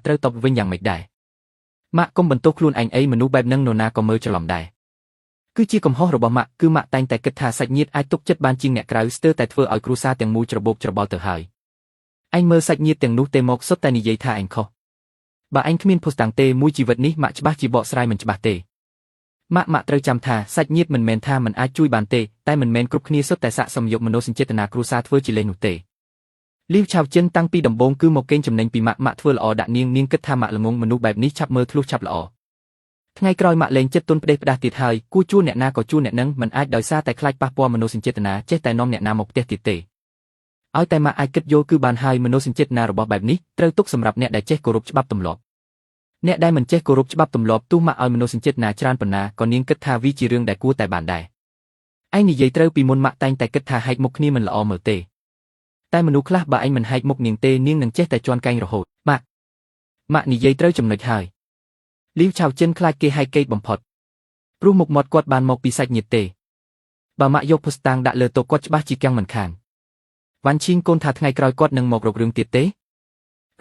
ត្រូវតបវិញយ៉ាងម៉េចដែរម៉ាក់កុំបន្ទោសខ្លួនឯងអីមនុស្សបែបហ្នឹងនរណាក៏មើលច្រឡំដែរគឺជាកំហុសរបស់ម៉ាក់គឺម៉ាក់តែងតែគិតថាសាច់ញាតិអាចទុកចិត្តបានជាងអ្នកក្រៅស្ទើរតែធ្វើឲ្យគ្រួសារទាំងមូលច្របូកច្របល់ទៅហើយឯងមើលសាច់ញាតិទាំងនោះទេមកសុទ្ធតែនិយាយថាឯងខុសបើឯងគ្មានភស្តុតាងទេមួយជីវិតនេះម៉ាក់ច្បាស់ជាបកស្រាយមិនច្បាស់ទេម៉ាក់ត្រូវចាំថាសាច់ញាតិមិនមែនថាមិនអាចជួយបានទេតែមិនមែនគ្រប់គ្នាសុទ្ធតែស័ក្តិសមយកមនោសញ្ចេតនាគ្រួសារធ្វើជាលេសនោះទេលីវឆាវចិនតាំងពីដំបូងគឺមកកេងចំណេញពីម៉ាក់ម៉ាក់ធ្វើល្អដាក់នាងនាងគិតថាម៉ាក់ល្ងងមនុស្សបែបនេះឆាប់មើលធ្លុះឆាប់ល្អថ្ងៃក្រោយម៉ាក់លែងចិត្តទុនផ្ដេសផ្ដាស់ទៀតហើយគួរជួអ្នកណាក៏ជួអ្នកនឹងមិនអាចដោយសារតែខ្លាចប៉ះពាល់មនោសញ្ចេតនាចេះតែនាំអ្នកណាមកផ្ទះទៀតទេឲ្យតែម៉ាក់អាចគិតយល់គឺបានហើយមនោសញ្ចេតនារបស់បែបនេះត្រូវទុកសម្រាប់អ្នកដែលចេះគោរពច្បាប់ទម្លាប់អ្នកដែលមិនចេះគោរពច្បាប់ទម្លាប់ទោះម៉ាក់ឲ្យមនោសញ្ចេតនាច្រើនប៉ុណ្ណាក៏នាងគិតថាវាជារឿងដែលគួរតែបានដែរឯងនិយាយត្រូវពីមុនម៉ាក់តែងតែគិតថាហែកមុខគ្នាមិនល្អមើលទេតែមនុស្សខ្លះបើឯងមិនហែកមុខនាងទេនាងនឹងចេះតែជន់កែងរហូតម៉ាក់និយាយត្រូវចំណុចហើយលីវឆាវចិនខ្លាចគេហែកកេតបំផុតព្រោះមុខមាត់គាត់បានមកពីសាច់ញាតិទេបើម៉ាក់យកភស្តុតាងដាក់លើតុគាត់ច្បាស់ជាកាំងមិនខានវ៉ាន់ឈីងកូនថាថ្ងៃក្រោយគាត់នឹងមករករឿងទៀតទេ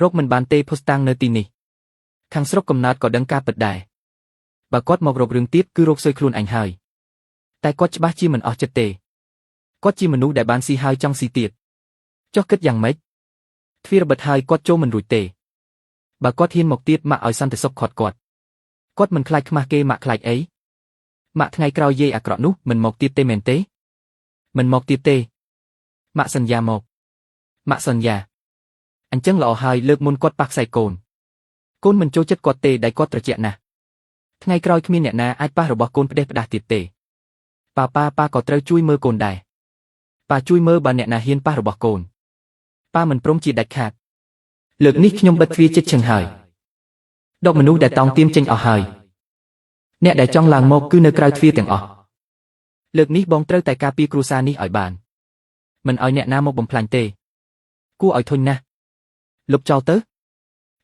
រកមិនបានទេភស្តុតាងនៅទីនេះខាងស្រុកកំណើតក៏ដឹងការពិតដែរបើគាត់មករករឿងទៀតគឺរកសុយខ្លួនឯងហើយតែគាត់ច្បាស់ជាមិនអស់ចិត្តទេគាត់ជាមនុស្សដែលបានស៊ីហើយចង់ស៊ីទៀតចុះគិតយ៉ាងម៉េចទ្វារបិទហើយគាត់ចូលមិនរួចទេបើគាត់ហ៊ានមកទៀតម៉ាក់ឲ្យសន្តិសុខខាត់គាត់គាត់មិនខ្លាចខ្មាស់គេម៉ាក់ខ្លាចអីម៉ាក់ថ្ងៃក្រោយយាយអាក្រក់នោះមិនមកទៀតទេមែនទេមិនមកទៀតទេម៉ាក់សន្យាមកម៉ាក់សន្យាអញ្ចឹងល្អហើយលើកមុនគាត់ប៉ះខ្សែកូនកូនមិនចូលចិត្តគាត់ទេដែលគាត់ត្រជាក់ណាស់ថ្ងៃក្រោយគ្មានអ្នកណាអាចប៉ះរបស់កូនផ្ដេសផ្ដាស់ទៀតទេប៉ាប៉ាក៏ត្រូវជួយមើលកូនដែរប៉ាជួយមើលបើអ្នកណាហ៊ានប៉ះរបស់កូនប៉ាមិនព្រមជាដាច់ខាតលើកនេះខ្ញុំបិទទ្វារចិត្តឈឹងហើយដកមនុស្សដែលតោងទៀមចេញអស់ហើយអ្នកដែលចង់ឡើងមកគឺនៅក្រៅទ្វារទាំងអស់លើកនេះបងត្រូវតែការពារគ្រួសារនេះឲ្យបានមិនឲ្យអ្នកណាមកបំផ្លាញទេគួរឲ្យធុញណាស់លុបចោលទៅ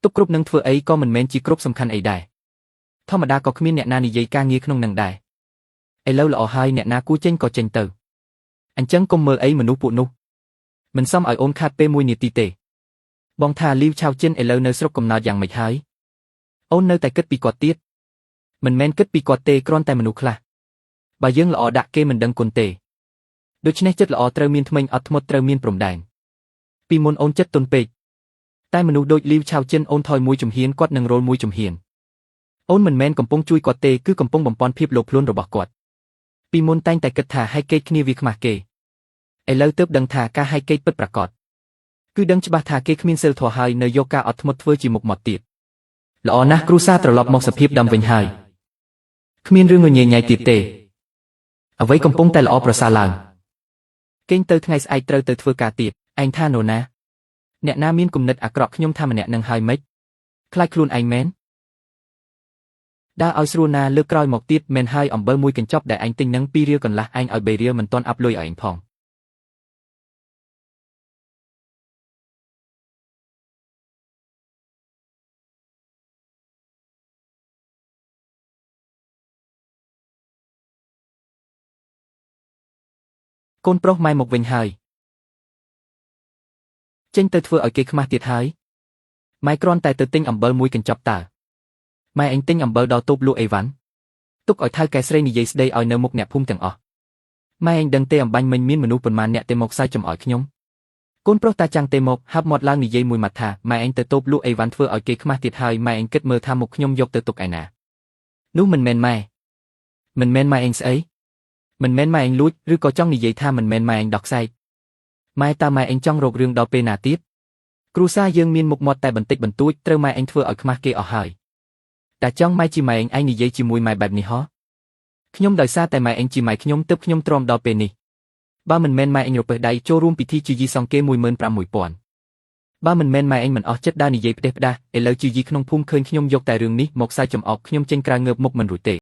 ទុកគ្រប់នឹងធ្វើអីក៏មិនមែនជាគ្រប់សំខាន់អីដែរធម្មតាក៏គ្មានអ្នកណានិយាយការងារក្នុងនឹងដែរឥឡូវល្អហើយអ្នកណាគួរចេញក៏ចេញទៅអញ្ចឹងកុំមើលអីមនុស្សពួកនោះមិនសមឲ្យអូនខាតពេលមួយនាទីទេបងថាលីវឆាវចិនឥឡូវនៅស្រុកកំណើតយ៉ាងម៉េចហើយអូននៅតែគិតពីគាត់ទៀតមិនមែនគិតពីគាត់ទេគ្រាន់តែមនុស្សខ្លះបើយើងល្អដាក់គេមិនដឹងគុណទេដូច្នេះចិត្តល្អត្រូវមានធ្មេញអត់ធ្មត់ត្រូវមានព្រំដែនពីមុនអូនចិត្តទន់ពេកតែមនុស្សដូចលីវឆាវចិនអូនថយមួយជំហានគាត់នឹងរលមួយជំហានអូនមិនមែនកំពុងជួយគាត់ទេគឺកំពុងបំពន់ភាពលោភលន់របស់គាត់ពីមុនតែងតែគិតថាហែកកេតគ្នាវាខ្មាស់គេឥឡូវទើបដឹងថាការហែកកេតពិតប្រាកដគឺដឹងច្បាស់ថាគេគ្មានសិលធម៌ហើយនៅយកការអត់ធ្មត់ធ្វើជាមុខមាត់ទៀតល្អណាស់គ្រួសារត្រឡប់មកសភាពដើមវិញហើយគ្មានរឿងញញញ៉ៃទៀតទេអ្វីកំពុងតែល្អប្រសើរឡើងគេងទៅថ្ងៃស្អែកត្រូវទៅធ្វើការទៀតឯងថានរណាអ្នកណាមានគំនិតអាក្រក់ខ្ញុំថាម្នាក់នឹងហើយម៉េចខ្លាចខ្លួនឯងមែនដើរឲ្យស្រួលណាលើកក្រោយមកទៀតមែនហើយអំបិលមួយកញ្ចប់ដែលឯងទិញនឹង2រៀលកន្លះឯងឲ្យ3រៀលមិនទាន់អាប់លុយឲ្យឯងផងកូនប្រុសម៉ែមកវិញហើយចេញទៅធ្វើឲ្យគេខ្មាស់ទៀតហើយម៉ែគ្រាន់តែទៅទិញអំបិលមួយកញ្ចប់តើម៉ែឯងទិញអំបិលដល់តូបលក់អីវ៉ាន់ទុកឲ្យថៅកែស្រីនិយាយស្ដីឲ្យនៅមុខអ្នកភូមិទាំងអស់ម៉ែឯងដឹងទេអំបាញ់មិញមានមនុស្សប៉ុន្មានអ្នកទេមកសើចចំអោយខ្ញុំកូនប្រុសតាចាំងទេមកហាប់មាត់ឡើងនិយាយមួយម៉ាត់ថាម៉ែឯងទៅតូបលក់អីវ៉ាន់ធ្វើឲ្យគេខ្មាស់ទៀតហើយម៉ែឯងគិតមើលថាមុខខ្ញុំយកទៅទុកឯណានោះមិនមែនម៉ែមិនមែនម៉ែឯងស្អីមិនមែនម៉ែឯងលួចឬក៏ចង់និយាយថាមិនមែនម៉ែឯងដោះខ្សែម៉ែតើម៉ែឯងចង់រករឿងដល់ពេលណាទៀតគ្រួសារយើងមានមុខមាត់តែបន្តិចបន្តួចត្រូវម៉ែឯងធ្វើឲ្យខ្មាស់គេអស់ហើយតែចង់ម៉ែជាម៉ែឯងនិយាយជាមួយម៉ែបែបនេះហ៎ខ្ញុំដោយសារតែម៉ែឯងជាម៉ែខ្ញុំទើបខ្ញុំទ្រាំដល់ពេលនេះបើមិនមែនម៉ែឯងរពឹសដៃចូលរួមពិធីជាយីសងគេ15000បើមិនមែនម៉ែឯងមិនអស់ចិត្តដើរនិយាយផ្ដេសផ្ដាស់ឥឡូវជាយីក្នុងភូមិឃើញខ្ញុំយកតែរឿងនេះមកសើចចំអកខ្ញុំចេញក្រៅងើបមុខមិនរួចទេ